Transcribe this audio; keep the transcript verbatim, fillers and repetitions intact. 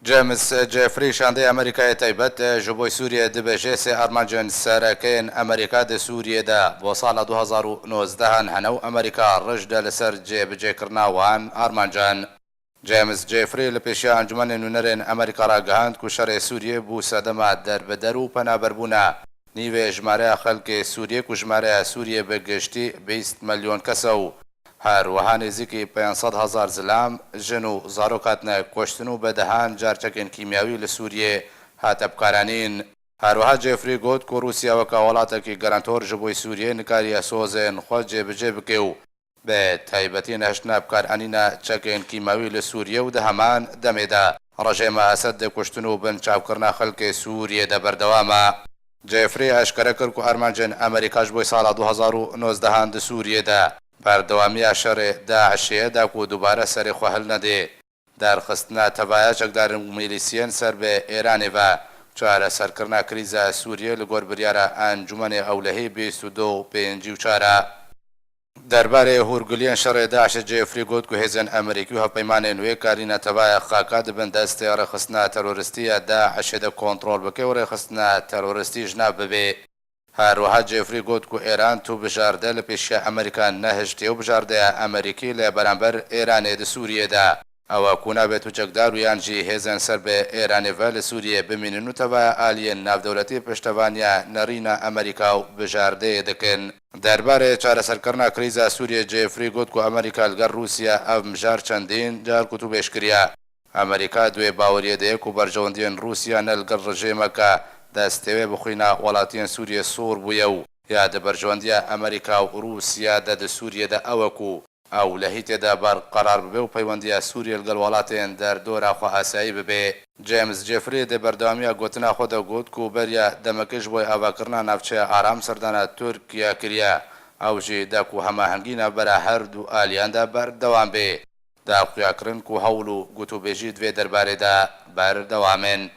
James Jeffrey şandeyê Amerîkayê taybet ji bo Sûriyê dibêje, sê armancên sereke yên Amerîka di Sûriyê de bo sala du hazar û nozdeh an hene û Amerîka rijde li ser cêbicêkirina wan armancan. James Jeffrey li pêşiya Encûmenê Nûnerên Amerîka ragihand ku şerê Sûriyê bû sedema derbider û penaberbûna nîvê jimareya xelkê Sûriyê, ku jimareya Sûriyê bi giştî bîst milyon kes e û her wiha nêzîkî pênc sed hezar zilam, jin û zarok hatine kuştin û bi dehan car çekên kîmyawî li Sûriyê hate bikaranîn. Her wiha Jeffrey got ku Rûsya weke welatekî garantor ji bo Sûriyê nikariye sozên xwe cêbicê bike û bi taybetî nehiştina bikaranîna çekên kîmawî li Sûriyê û di heman demê de rejêma Esed di kuştin û binçavkirina xelkê Sûriyê de berdewam e. Jeffrey eşkere kir ku armancên Amerîka ji bo sala du hazar û nozdeh an di Sûriyê de berdewamiya şerê DAIŞê ye, da ku dubare serê xwe hilnedê. Derxistina tevaya çekdarên û milîsiyên ser bi Îranê ve çareserkirina krîza Sûriyê li gor biryara Encûmenê Ewlehî bîst û du û pêncî û çar e. Derbarê hûrguliyên şerê DAIŞê Jeffrey got ku hêzên Amerîkî û hevpeymanên wê karîne tevaya xaka di bin destê rêxistina teroristî ya DAIŞê de kontrol bike û rêxistina teroristî ji nav bibê. Her wiha Jeffrey got ku Îran tu bijarde li pêşiya Amerîka nehiştiye û bijardeya Amerîkî li beramber Îranê di Sûriyê de ew e ku nabe tu çekdar û yan jî hêzên ser bi Îranê ve li Sûriyê bimînin û tevaya aliyên navdewletî piştevaniya nerîna Amerîka û bijardeyê dikin. Derbarê çareserkirina krîza Sûriyê Jeffrey got ku Amerîka li gel Rûsya ev mijar çendîn car gotûbêj kiriye. Amerîka di wê baweriyê de ye ku berjewendiyên Rûsya ne li gel rejêmeke destê wê bi xwîna welatiyên Sûriyê sor bûye û ya di berjewendiya Amerîka û Rûsya de di Sûriyê de ew e ku ewlehî tê de berqerar bibe û peywendiya Sûriyê li gel welatên derdora xwe asayî bibe. James Jeffrey di berdewamiya gotina xwe de got ku beriya demekê ji bo avakirina navçeya aram serdana Tirkiye kiriye. Ew jî da ku hemahengî navbera her du aliyan de berdewam bê. Da xuyakirin ku hewl û gotûbêjî di vê derbarê de berdewam in.